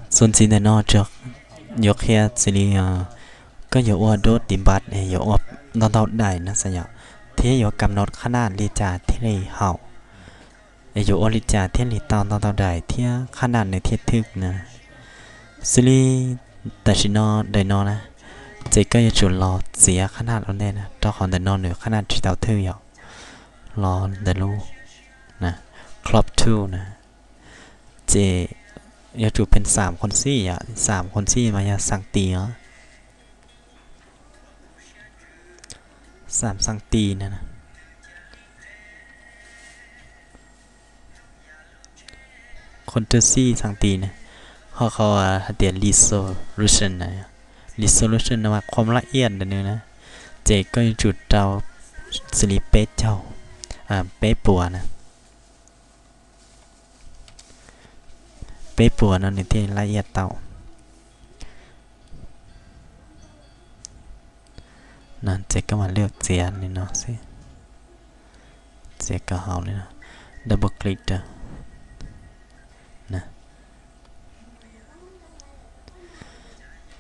Txuas ntxiv ntawm no yuav qhia xws li koj yuav ua duab tiv npab es yuav ua ntau ntau daim no xwb yom, thiab yuav kam nod qhab naj li cas thiaj li haum, es yuav ua li cas thiaj li tau ntau ntau daim thiab qhab naj nws thiaj thwj na. Xws li tam sim no daim no na, ces koj yuav tsum los txiav qhab naj ua ntej na, rau qhov ntawm no nws qhab naj tsis tau thwj yom. Los ntawm lub crop tool na, ces yuav tsum pheej xam khuv xim yom, xam khuv xim mas yog xam tis os, xam xam tis na, khuv xim xam tis na, ho qhov hais tias resolution na, resolution no mas qhuam laj iaj ntawm nws na, ces koj yuav tsum rau xws li peb caug, peb puas na, peb puas no nws thiaj laj iaj tau. Ces koj mam lwaj txiav li no xwb, txiav kom haum li no, double click rau.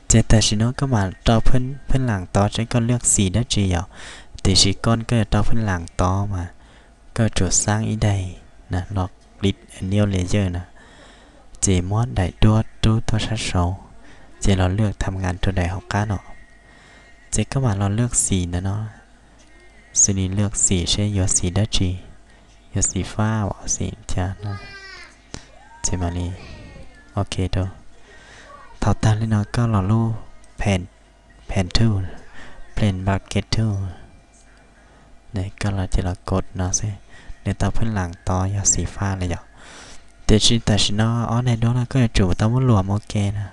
Ces tam sim no koj mam rau phwj lam tod seb koj lwaj xim dab tsi yom, tiam sis koj, koj yuav rau phwj lam tod mas koj yuav tsum xaab ib daim na, los click new layer na, ces muab daim duab rub tuaj sab saud, ces los lwaj tham nkas rau daim hauv qab no. Ces koj mam los lwaj xim ntawm no, xws li lwaj xim seb yuav xim dab tsi, yuav xim fab, xim cas no, ces mam li ok rau. Thaum tag li no koj los lub pen, pen tool, pen bucket tool, koj los ces los kod no xwb, nws tau phwj lam tod yog xim fab lawm yom. Tiam sis tam sim no ob daim duab no koj yuav tsum tau muab luam ua ke na,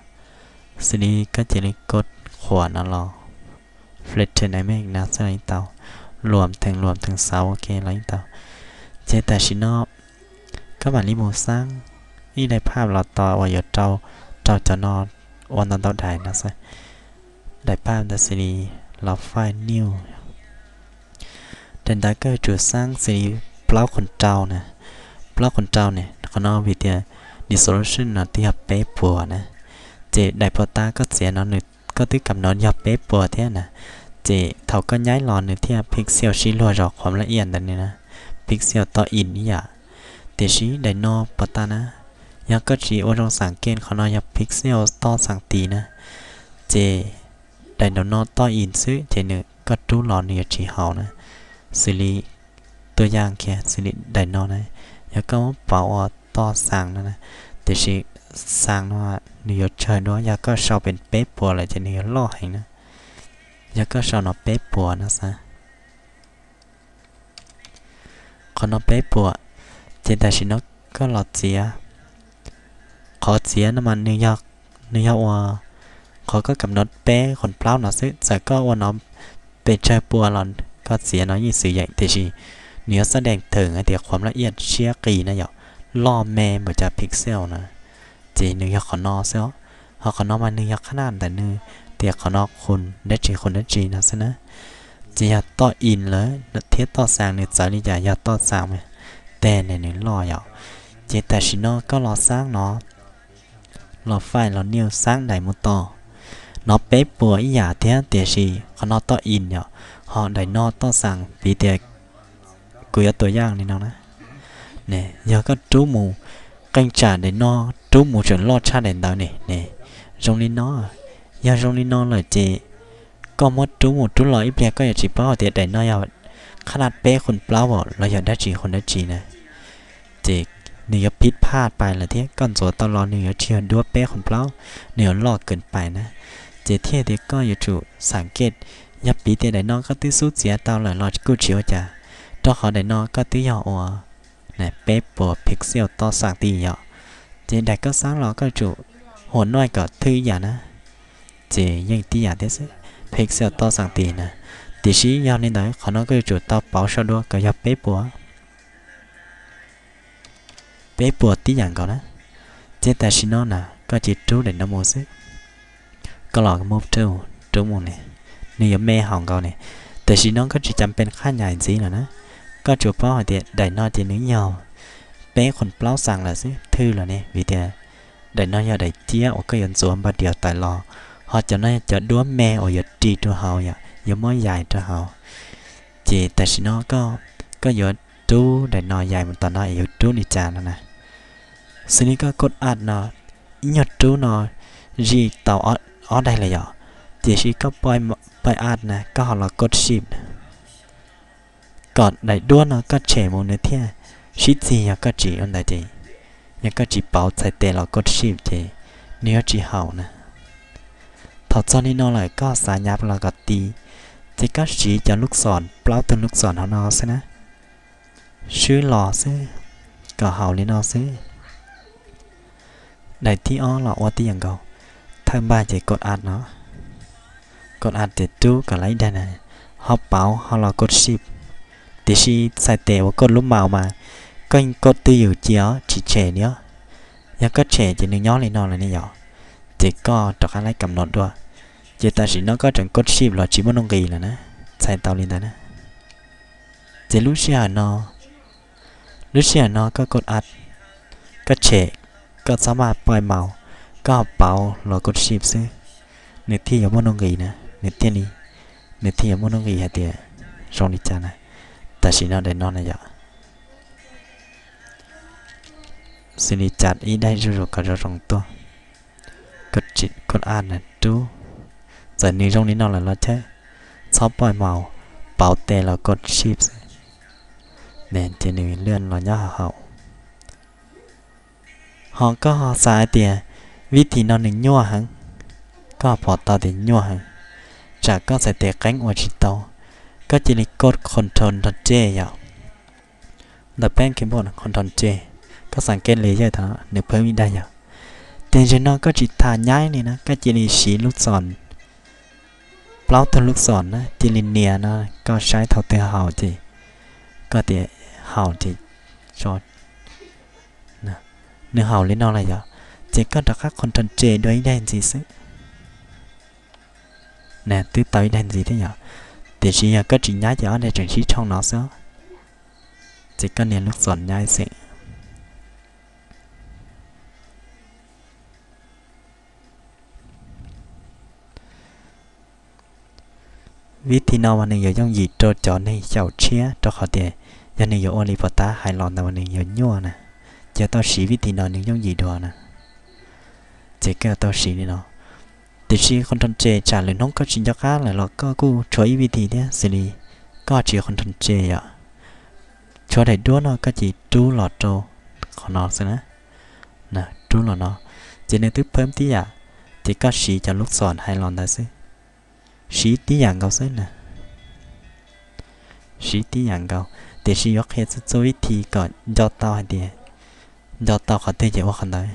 xws li koj cia li kod qhuam no los flatten image no xwb los yeej tau, luam theem luam theem xauv ua ke los yeej tau. Ces tam sim no koj mam li mus xaab ib daim phaj los tod uas yuav rau, rau cov no ua ntau ntau daim no xwb. Daim phaj ntawd xws li los file new. Daim ntawd koj yuav tsum xaab xws li plaub qhov rau na, plaub qhov rau ne, qhov no vim tias resolution no twb yog peb puas na, ces daim puas tab koj txiav no nws, koj twb kam no yog peb puas thiab na, ces thaum koj nyaib los nws thiaj pixel sib luag zos qhuam laj iaj ntawd na, pixel toj ib ib yam. Tiam sis daim no puas tab na, yog koj tsis ua zoo xam kej qhov no yog pixel toj xam tis na, ces daim no toj ib xwb ces nws koj rub los nws yuav tsis haum na. Xws li tuaj yaj kiag xws li daim no na, yog koj muab pauv ua toj xam no na, tiam sis xam no nws yuav tsawg dua, yog koj sau pem peb puas lawm ces nws yuav loj heev na. Yog koj sau no peb puas no xwb, qhov no peb puas, ces tam sim no koj los txiav, qhov txiav no mas nws yog ua, qhov koj kam no peb qhov plaub no xwb, txawm koj ua no pes tsawg pua los koj txiav no yeej xwm yeem, tiam sis nws yuav xab dees theem hais tias qhuam laj iaj siab qis na yom, loj me npaum cas pixel na, ces nws yog qhov no xwb os. Ho qhov no mas nws yog qhab naj ntawm nws tias qhov no qhov dab tsi qhov dab tsi no xwb na. Ces yog toj ib lawm thiab toj xam nws txawv li cas, yog toj xam mas teg ne nws loj yom. Ces tam sim no koj los xaab no, los file los new xaab daim mus tod, no peb puas ib yam thiab tiam sis qhov no toj ib yom, ho daim no toj xam, piv tias kuv yuav tuam yaj li no na. Yog koj rub mus, qee tsam daim no rub mus tseem loj tshaj daim ntawd ne, zoo li no. Yog zoo li no lawm ces koj muab rub mus rub los ib pliag koj yuav tsis paub hais tias daim no yog qhab naj peb qhov plaub los yog dab tsi qhov dab tsi na. Ces nws yuav phiv phaj pais lawm thiab, koj ntxuav tau los nws yuav tsis yog duab peb qhov plaub, nws yuav loj kawg pais na. Ces thiaj tias koj yuav tsum xam kej, yog piv tias daim no koj twb xub txiav tau lawm los kuj tsis ua cas, rau qhov daim no koj twb yog ua peb puas pixel toj xam tis yom. Ces daim koj xaab los koj yuav tsum hua nuj kom thwj ib yam na. Ces yeej tib yam thiab xwb, pixel toj xam tis na. Tiam sis yog li ntawd qhov no koj yuav tsum tau pauv sau dua kom yog peb puas, peb puas tib yam nkaus na. Ces tam sim no na koj cia li rub daim no mus xwb. Koj los move tool rub mus ne, nws yuav me haum nkaus ne. Tam sim no koj tsis cam pes qhaj nyais ntxiv lawm na. Koj tsuas paub hais tias daim no ces nws yog peb qhov plaub xam lawm xwb, thwj lawm ne, vim tias Daim no yog daim ciab uas koj yuav ntxuav npaj diav tawm los, ho cov no yog cov duab me uas yuav ris rau hauv, yog yuav muab yais rau hauv. Ces tam sim no koj yuav rub daim no yais mus tom no es yuav rub li cas no na. Xws li koj kod at no, ib nyuag rub no zij tau ob daim lawm yom, tiam sis koj poj at na koj ho los kod shift na, kom daim duab no koj tshem mus nws thiaj sib txig, yog koj tsis ua ntawd ces, yog koj tsis pauv txhais tes los kod shift ces nws yuav tsis haum na. Thaum txog li no lawm koj xav nyav los kom ti, ces koj siv cov lub xom, plaub tug lub xom hauv no xwb na, swb los xwb, kom haum li no xwb. Daim thib ob los ua tib yam nkaus, thawj npaj ces kod at no, kod at ces rub kom lawv ib daim na, ho pauv ho los kod shift. Tiam sis txhais tes uas kod lub mouse mas koj yeej kod twj ywm cia os, tsis tshem li os. Yog koj tshem ces nws nyob li no lawm ne yom, ces koj rov qab laib kam no dua. Ces tam sim no koj tseem kod shift los tsis muaj nuj nqis lawm na, txhais tau li ntawd na. Ces lub sij hawm no, lub sij hawm no koj kod at, koj tshem, koj txhob maj poj mouse, koj ho pauv los kod shift xwb, nws thiaj yuav muaj nuj nqis na, nws thiaj li, nws thiaj yuav muaj nuj nqis hais tias zoo li cas na. Tam sim no daim no na yom, xws li cas ib daim zuj zus kom zoo zoo tuaj, kod at na rub, txawm nws zoo li no lawm los thiab, txhob poj mouse, pauv tes los kod shift xwb, ces nws lwaj los nyob hauv. Ho koj ho xav hais tias vib thim no nws nyuaj heev, koj ho pom tau tias nyuaj heev, tsam koj txhais tes qeeb ua tsis tau, koj cia li kod control nrog tseg yom. Ntawm peb keyboard control tseg, koj xav kev li yawg thaum nws phwb ib daim yom. Ces zaum no koj tsis tham nyaib li na, koj cia li siv lub xom, plaub tug lub xom na, cia li nias no, koj saib thaum twg haum ces koj tias haum ces tso. Nws haum li no lawm yom, ces koj rov qab control tseg dua ib daim ntxiv xwb. Na twb tau ib daim ntxiv thiab yom, tiam sis yog koj tsis nyaib ces ob daim tseem sib tshooj no xwb, ces koj nias lub xom nyaib xwb. Vib thim no mas nws yuav yooj yim rau cov neeg xyaum tshiab rau qhov tias yog nws yuav ua li pom tab hais los ntawd mas nws yuav nyuaj na, ces tau siv vib thim no nws yooj yim dua na. Ces koj tau siv li no. Tiam sis control tseg tsam lwm hnub koj tsis nco qab lawm los koj kuj tshuav ib vib thim thiab xws li koj tsis control tseg yom, tshuav daim duab no koj cia li rub los rau qhov no xwb na, rub los no, ces nws twb phwb tib yam, ces koj siv cov lub xom hais los ntawd xwb, siv tib yam nkaus xwb na, siv tib yam nkaus. Tiam sis yuav qhia txhua txhua vib thim kom nco tau hais tias nco tau qhov twg ces ua qhov ntawd.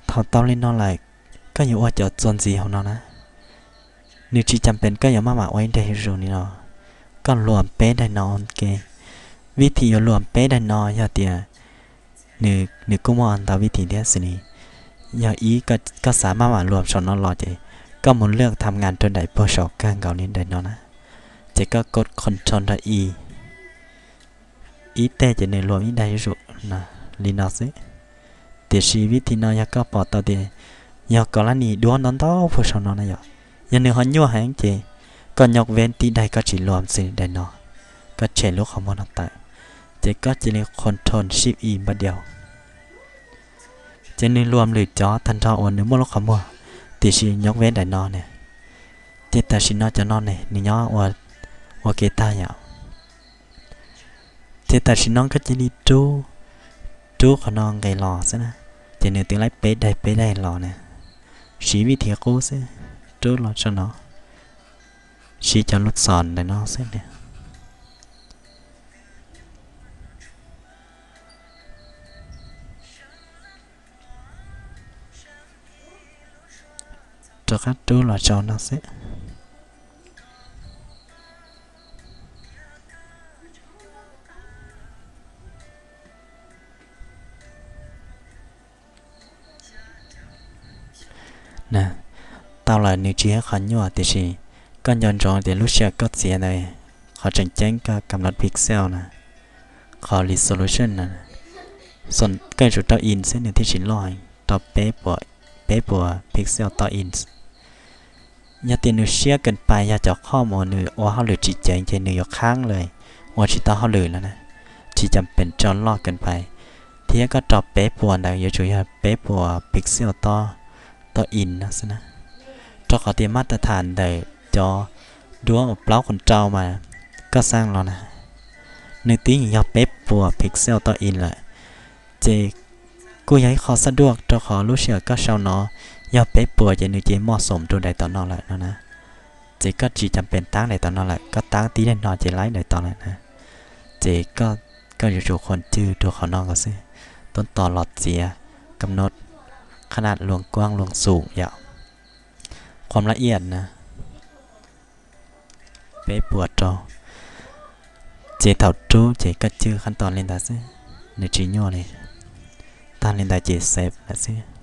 Thaum tau li no lawm, koj yuav ua cov txuas ntxiv hauv no na. Nws tsis cas pes koj yuav maj mam ua ib daim zuj zus li no, koj luam peb daim no ua ke. Vib thim yuav luam peb daim no yog tias nws kuj muaj ntau vib thim thiab xws li, yog ib, koj xav maj mam luam saum no los ces koj mus lwaj tham nkas rau daim puag saum kawg nkaus li daim no na, ces koj kod control nrog i ib teg ces nws luam ib daim zuj zus li no xwb. Tiam sis vib thim no yog koj pom tau tias yog kos lab nis duab ntau ntau puag saum no na yom, yog nws ho nyuaj heev ces koj nyob veb tib daim koj tsis luam xws li daim no, koj tshem lub qhov muag no tawm, ces koj cia li control shift i npaj diaus, ces nws luam lwm cov tag nrho uas nws muaj lub qhov muag, tiam sis nyob veb daim no ne. Ces tam sim no cov no ne nws nyob ua ke tag yom. Ces tam sim no koj cia li rub, rub qhov no nqis los xwb na, ces nws twb laib peb daim peb daim los na. Siv vib thim qub xwb, rub los tso no, siv cov lub xom ntawm no xwb na. Rov qab rub los tso no xwb. Na, tau lawm nws tsis yog qhov nyuaj tiam sis koj nco ntsoov tias lub sij hawm koj txiav ntawd, qhov tseem ceeb koj kam los pixel na, qhov resolution na, koj yuav tsum tau in xwb nws thiaj tsis loj, rau peb puas pixel tau in. Yog tias nws siab ken pais yog cov qhoj mus nws ua hauj lwm tsis ceev ces nws yuav qhaab lawm, ua tsis tau hauj lwm lawm na. Tsis cam pem rau loj ken pais, thiab koj rau peb puas ntawd yuav tsum yog peb puas pixel tau, tau in no xwb na. Rau qhov tias mab tas tham ntawm cov duab uas plaub qhov rau mas koj xaj los na, nws twb yog peb puas pixel tau in lawm. Ces kuj yog ib qho xab duaj rau qhov lub sij hawm koj sau no yog peb puas ces nws ces moj xoom rau daim tom no lawm no na. Ces koj tsis cam pem taab daim tom no lawm, koj taab tib neeg no ces laib daim tom lawm na. Ces koj yuav tsum khuam cwj rau qhov no ko xwb, tuab tos los txiav kam no, qhab naj luas kuab luas xum yom, qhuam laj iaj na, peb puas rau. Ces thaum rub ces koj cwj qhab tos li ntawd xwb, nws tsis nyuaj li. Tag li ntawd ces save lawm xwb.